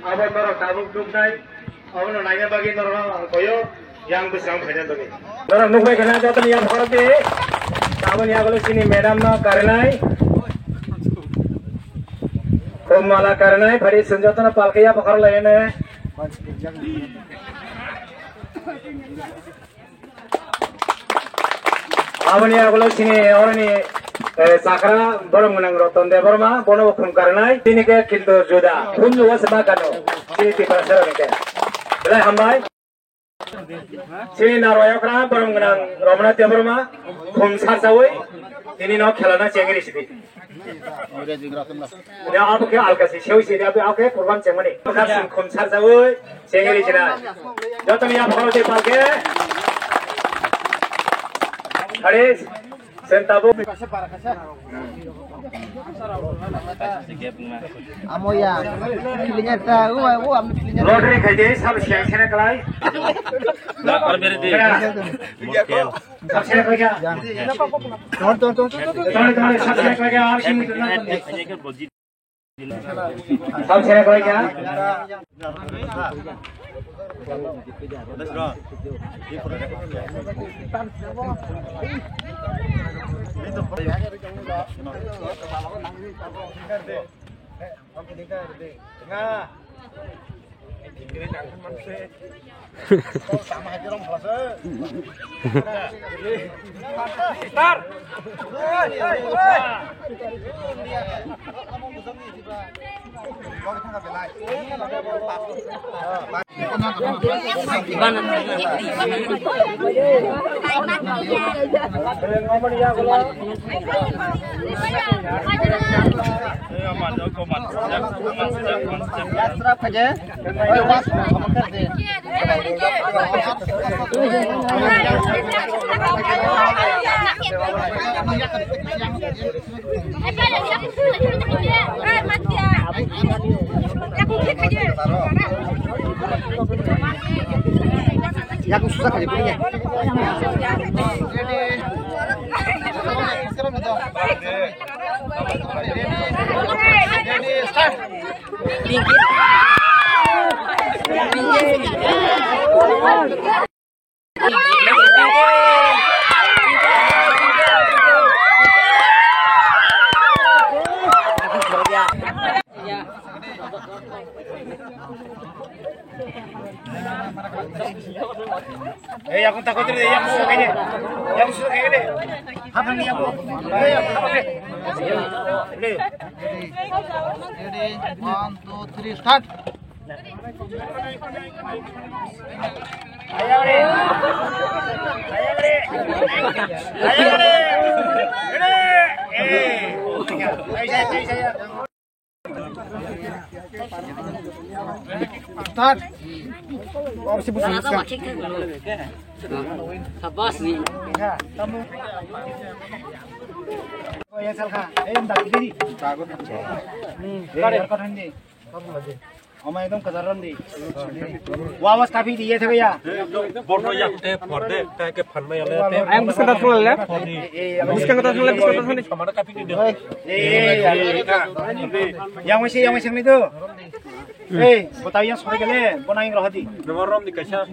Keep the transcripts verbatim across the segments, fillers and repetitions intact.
Abo norok tabuk nuknai, abono naina bagwi norokno ang koyo, yang bwskango phaina bagwi. Norok nukbai khana jotoni yang phorok di, aboni yagulo chini madam no karinai. Khum mala karinai, phari chwng jotono palke ya bokhorok lainai. Aboni yagulo chini oroni, eh, chakra borom gwnang Ratan Debbarma, bono bo khum karinai. Chini khe kintu juda. Khum juda se ma kano. Chini Tiprasa rok khe. Belai hambai. Chini narwayokra borom gwnang Ramnath Debbarma, khum sarjawi, tini no khelana chengri sidi. Ya, abo khe alkasi sewi sidi, abo, abo khe program chengmani. Khum sarjawi, chengri sina. Jotoni ya phoro de palke. Hari. Sen tabuk. Amo ya. Kilinya ta, o, o, am kilinya. Lottery khai de, sab siang sena kalai. Na, ar mere de. Kena. Sab sena kalai kya? Ton, ton, ton, ton, ton. Ton, ton, sab sena kalai kya? Ar sing ton, ton. Sab sena kalai kya? Yaku susah kali punya. Eh, aku takut deh, aku suka kayaknya. Aku suka kayaknya deh. Apa nih aku? Eh, aku apa deh? Ready, one, two, three, start. Start. Sabas ni. Ama ekdom kajar ram di. Wa was kapi di ye thega ya. Borno ya te phor de, ta ke phan mai ale te. Ayang biskang ta thangla le. Biskang ta thangla, biskang ta thangla. Samara kapi di de. Eh, ya. Yang masih, yang masih ni tu. Eh, botau yang sore gele, bona yang rohadi. Nomor rom di kaisa.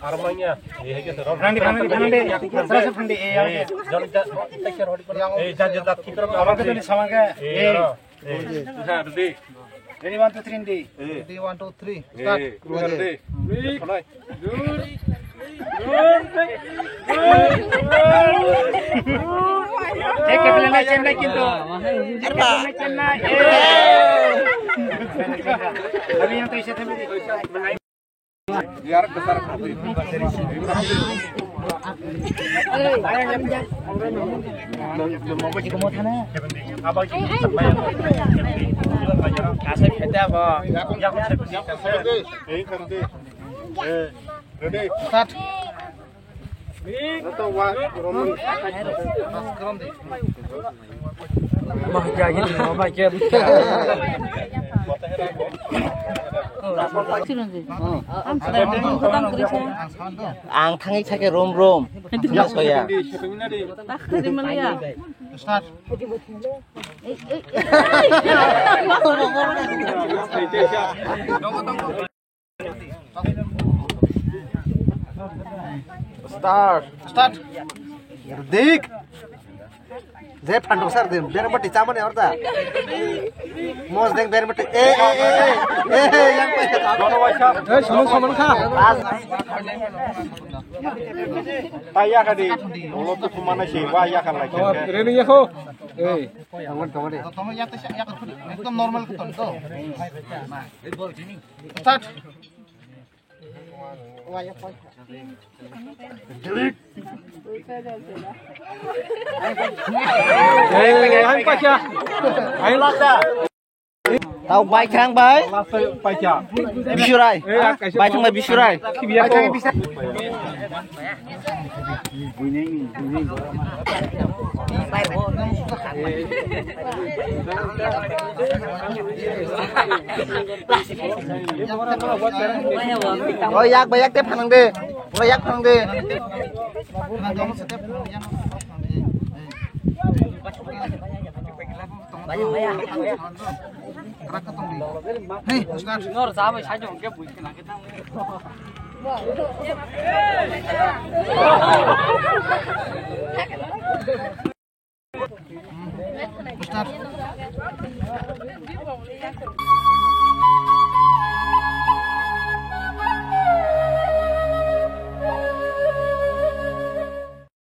Armanya. Eh, hai ke rom. Rang di, rang di, rang di. Sara se phang di, eh, yang. Eh, jor ja, ta ke rohadi. Eh, ja ja ta ki rom. Abang ke tu ni samang ke. Eh. Eh. Ha, ready. Ready, one, two, three, ready. Eh. Ready, one, two, three. Eh, start. Ready. Ready. Cek ke pilihan cek lagi tu. Apa? Cek lagi cek lagi. Eh. Tapi yang tu isi tu. Ready? Start. Ang thangwi sakhe rom rom. Soya. Start. Start. Start. Dik. Je phantok sar din, ber mati chamani orda. Mos deng ber mati. E, e, e, e. E, e, yang pai. Jono waisa. Eh, sono, sono kha. Taya kadi. Ulo tu kumana si, wa ya kan lagi. Oh, reni ya ko. Eh. Tongol, tongol de. Tongol ya to, ya to, ekdom normal ko ton to. Start. Tau bai khang bai. Bisurai. Bai thang bai bisurai. O yak bai yak te phanang de. O yak phanang de. Hey, start. Nor sa bai sa jong ke bui ke na ke ta. Start.